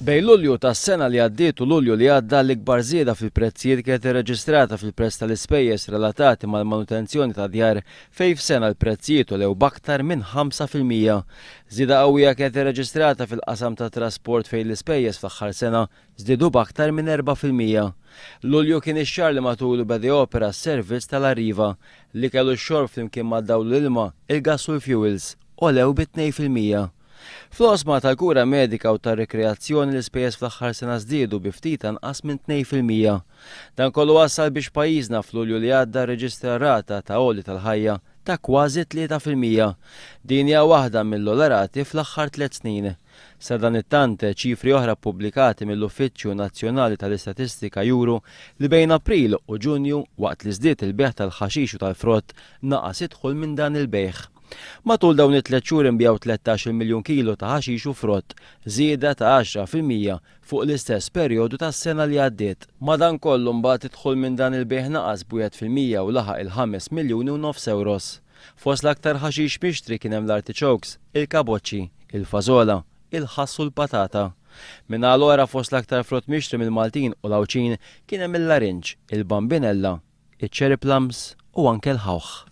Bejn Lulju tas-sena li għaddiet u Lulju li għadda l-ikbar żieda fil-prezzijiet kienet irreġistrata fil-prezz tal-ispejjeż relatati mal-manutenzjoni tad-djar fejn f'sena l-prezzijiet għolew b'aktar minn 5%. Żieda qawwija kienet irreġistrata fil-qasam tat-trasport fejn l-ispejjeż fl-aħħar sena żdiedu b'aktar minn 4%. Lulju kien ix-xahar li matulu beda jopera s-servizz tal-Arriva. L-ikel u x-xorb flimkien mad-dawl u l-ilma, il-gass u l-fjuwils, għolew bi 2%. Fl-oqsma tal-kura medika u tar-rikreazzjoni l-ispejjeż fl-aħħar sena żdiedu bi ftit anqas minn 2%. Dan kollu wassal biex pajjiżna f'Lulju li għadda rreġistra rata ta' għoli tal-ħajja ta' kważi 3%. Din hija waħda mill-ogħla rati fl-aħħar tliet snin. Sadanittant, ċifri oħra ppubblikati mill-Uffiċċju Nazzjonali tal-Istatistika juru li bejn April u Ġunju, waqt li żdied il-bejgħ tal-ħaxix u tal-frott, naqas id-dħul minn dan il-bejgħ. Matul dawn it-tliet xhur inbiegħu 13-il miljun kilo ta' ħaxix u frott, żieda ta' 10% fuq l-istess perjodu tas-sena li għaddiet. Madankollu mbagħad id-dħul minn dan il-bejgħ naqas b'1% u laħaq il-ħames miljuni u nofs ewros. Fost l-aktar ħaxix mixtri kien hemm l-artichokes, il-kaboċċi, il-fażola, il-ħass u l-patata. Min-naħa l-oħra fost l-aktar frott mixtri mill-Maltin u l-Għawdxin kien hemm il-larinġ, il-bambinella, iċ-cherry plums u anke l-ħawħ.